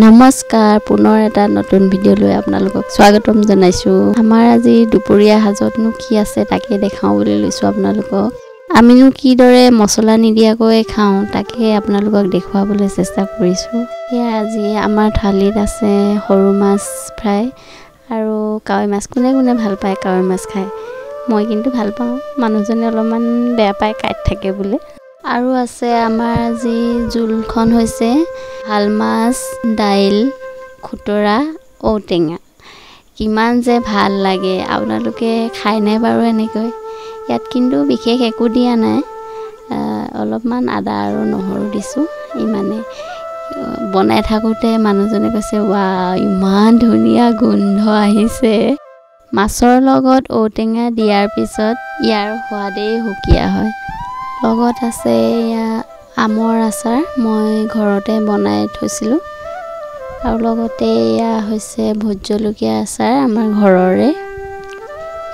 নমস্কাৰ, পুনৰ এটা নতুন ভিডিঅ' লৈ আপোনালোকক স্বাগতম জনাইছোঁ। আমাৰ আজি দুপৰীয়া সাজতনো কি আছে তাকে দেখাওঁ বুলি লৈছোঁ আপোনালোকক। আমিনো কিদৰে মছলা নিদিয়াকৈ খাওঁ তাকে আপোনালোকক দেখুৱাবলৈ চেষ্টা কৰিছোঁ। এয়া আজি আমাৰ থালিত আছে সৰু মাছ ফ্ৰাই আৰু কাৱৈ মাছ। কোনে কোনে ভাল পায় কাৱৈ মাছ খাই? মই কিন্তু ভাল পাওঁ, মানুহজনে অলপমান বেয়া পায়, কাঁইট থাকে বোলে। আৰু আছে আমাৰ আজি জোলখন হৈছে শাল মাছ, দাইল, খুতৰা, ঔটেঙা। কিমান যে ভাল লাগে! আপোনালোকে খায়নে বাৰু এনেকৈ? ইয়াত কিন্তু বিশেষ একো দিয়া নাই, অলপমান আদা আৰু নহৰু দিছোঁ, ইমানেই। বনাই থাকোঁতে মানুহজনে কৈছে, ৱাও, ইমান ধুনীয়া গোন্ধ আহিছে। মাছৰ লগত ঔটেঙা দিয়াৰ পিছত ইয়াৰ সোৱাদেই সুকীয়া হয়। লগত আছে এয়া আমৰ আচাৰ, মই ঘৰতে বনাই থৈছিলোঁ। আৰু লগতে এয়া হৈছে ভোট জলকীয়া আচাৰ, আমাৰ ঘৰৰে।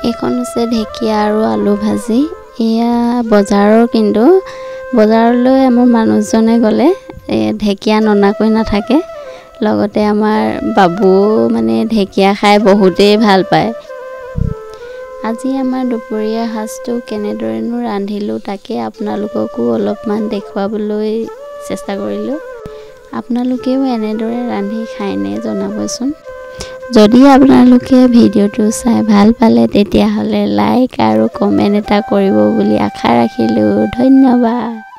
এইখন হৈছে ঢেকীয়া আৰু আলু ভাজি। এয়া বজাৰৰ, কিন্তু বজাৰলৈ আমাৰ মানুহজনে গ'লে ঢেকীয়া ননাকৈ নাথাকে। লগতে আমাৰ বাবুও মানে ঢেকীয়া খাই বহুতেই ভাল পায়। আজি আমাৰ দুপৰীয়া সাজটো কেনেদৰেনো ৰান্ধিলোঁ তাকে আপোনালোককো অলপমান দেখুৱাবলৈ চেষ্টা কৰিলোঁ। আপোনালোকেও এনেদৰে ৰান্ধি খায়নে জনাবচোন। যদি আপোনালোকে ভিডিঅ'টো চাই ভাল পালে তেতিয়াহ'লে লাইক আৰু কমেণ্ট এটা কৰিব বুলি আশা ৰাখিলোঁ। ধন্যবাদ।